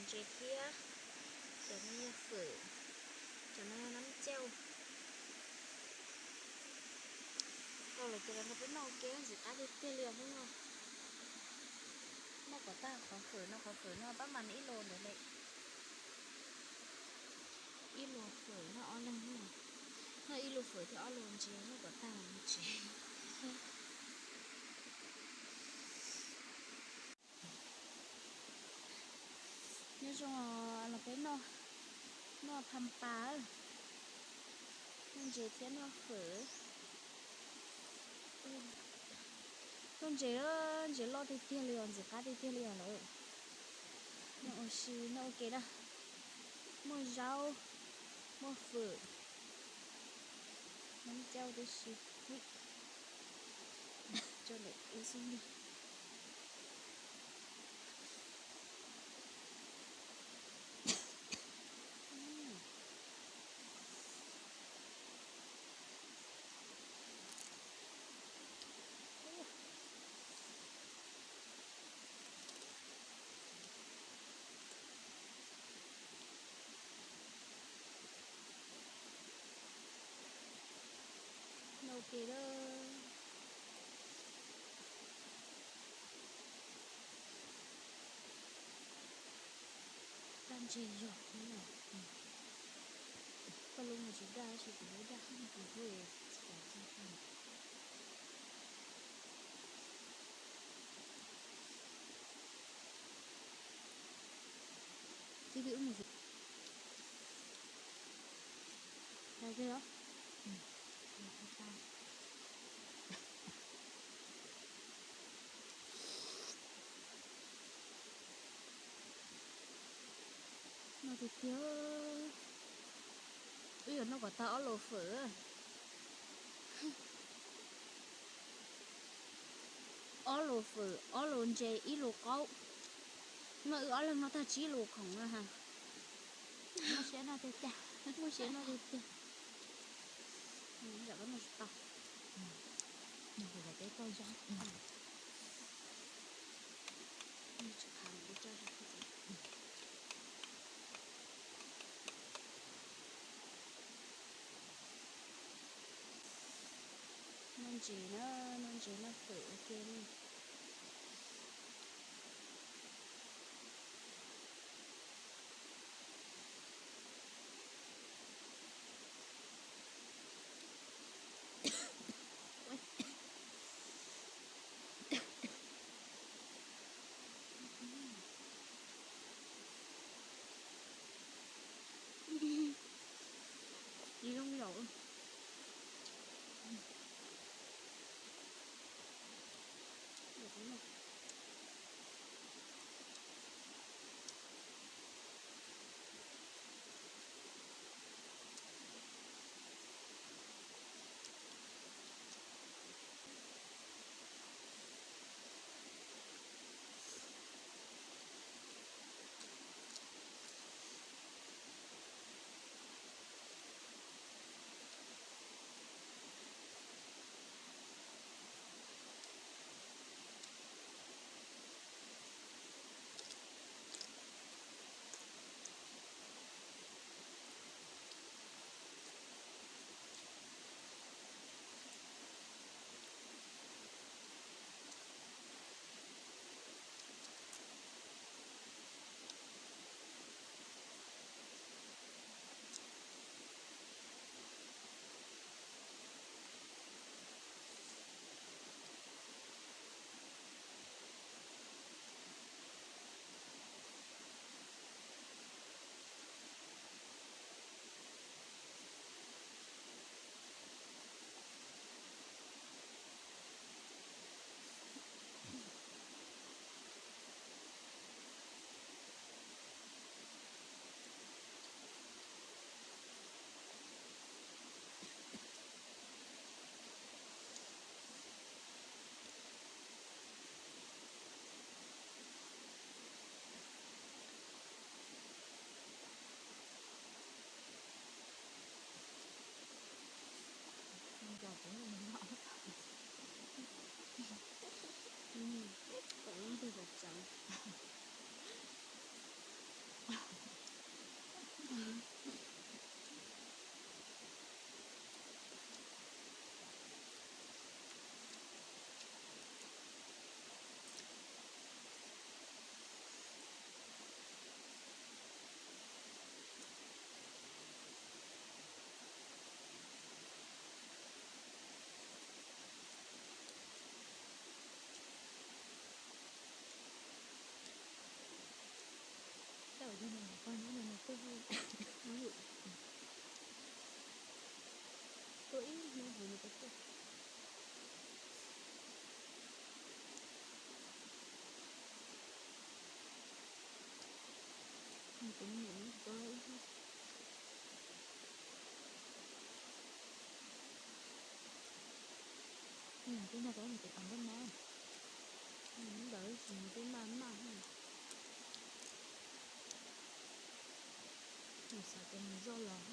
Ntses thiab, cov no yog fawm, cov no yog nab cauj. Tau lawm ces los nrog peb noj ua ke, ntxim qab tiag tiag li os hnub no. Noj kom tag qhov fawm no, qhov fawm no pab mas noj ib los ntawd lawm. Ib los fawm noj ob leeg, noj ib los fawm thiab ob los ntses noj kom tag mus tsev. Nyob zoo los peb noj, noj pham pas, noj ntses thiab noj fawm. Noj ntses, ntses loj tiag tiag li os, ntxim qab tiag tiag li os lawm. Noj ua si noj ua ke na, muaj zaub, muaj fawm, nab cauj tib si, tso ntawm ib xub li. Noj ua ke lawm. Daj ntses yog, koj lub mas tsis daj tab sis kuv lub daj, kuv lub tsis pom txog. Tib pib wb mus xwb. Hais tiag los? Noj tiag tiag. Wb yuav noj kom tag ob los fawm. Ob los fawm, ob los ntses, ib los qaub. Noj wb ob leeg noj tag tsib los khoom na ha. Muaj siab noj tiag tiag. Muaj siab noj tiag tiag. Tsam koj noj tsis tau. Noj kuv kom peb toj zog. Noj ntses na, noj ntses noj fawm ua ke li. Ib lub zaum. Ib no pog nyob no nws tuaj, tua ib hnub hauv nws pov tuaj. Nws tus me nyuam nws tsis tau loj ib hnub. Nws twb nrog rau nws tus pas npab mab, nws ntawd tsis nws twb maj maj. Nws xav tias nws zoj los.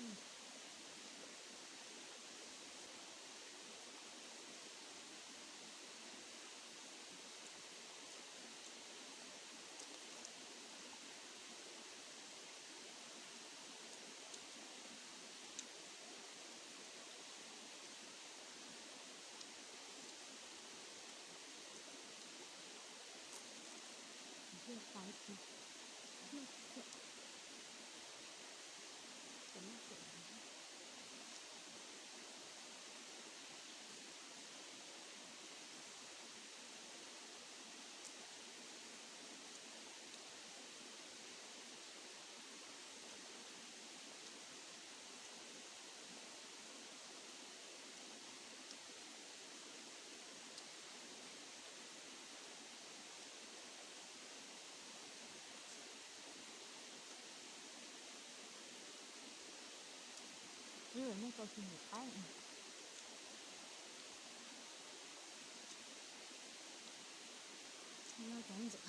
Thiaj pais kiag. Ib yam nej tau tsis ntim qaib. Nyob cov ntxim.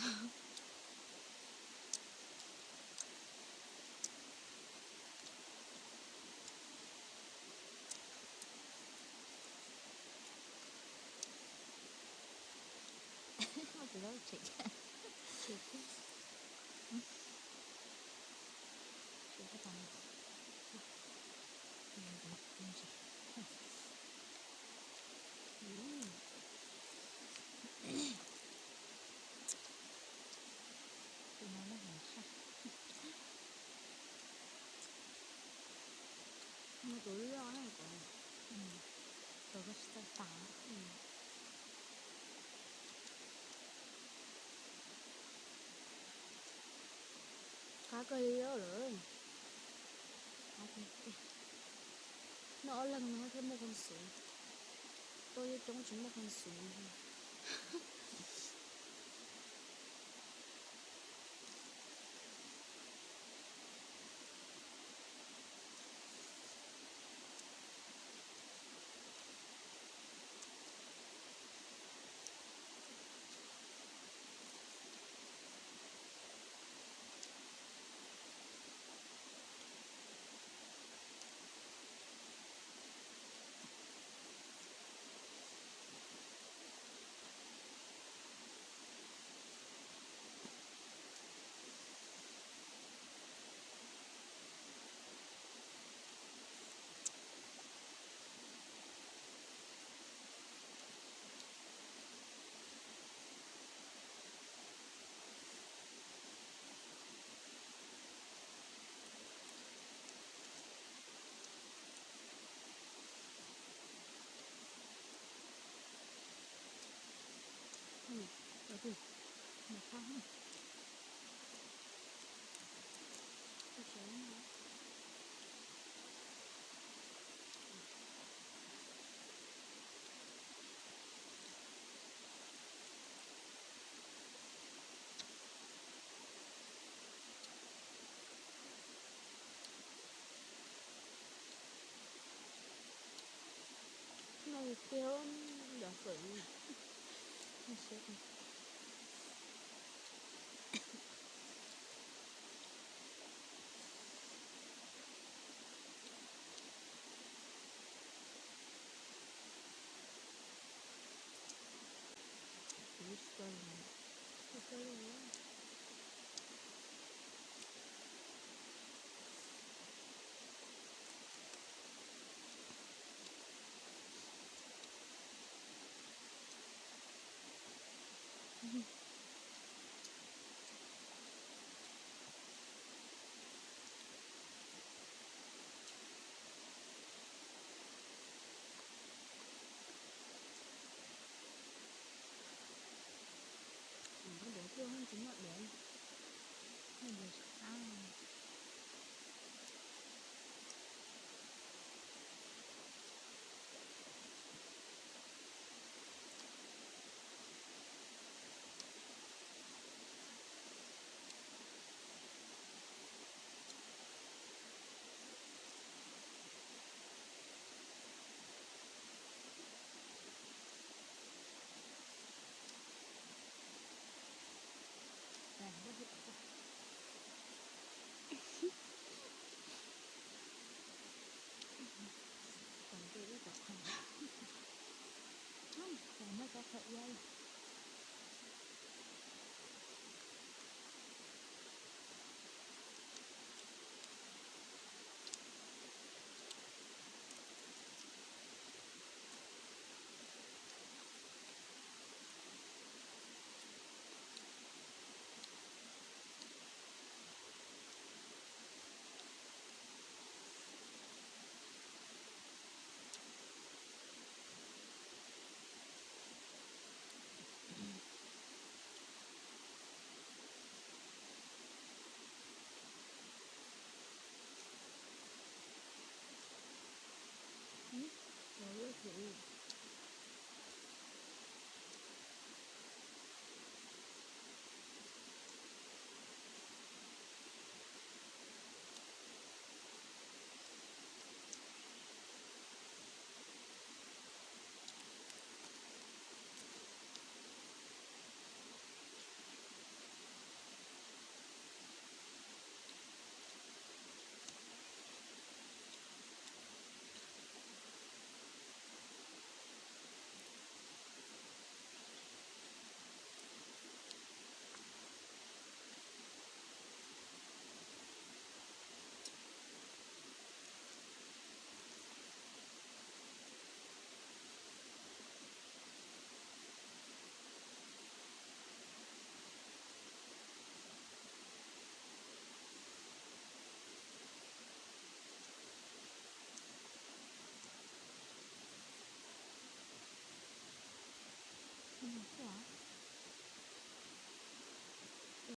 Tus lawv tshem, tshem, tshem tag. Tus no loj heev tshaj. Nws tus loj na, tus, tus koj tsis txawj tas. Qab kawg li lawm. Qab tiag tiag. Noj ob leeg no thiaj muaj kheej xwv. Tuaj coob coob tsis muaj kheej xwv li.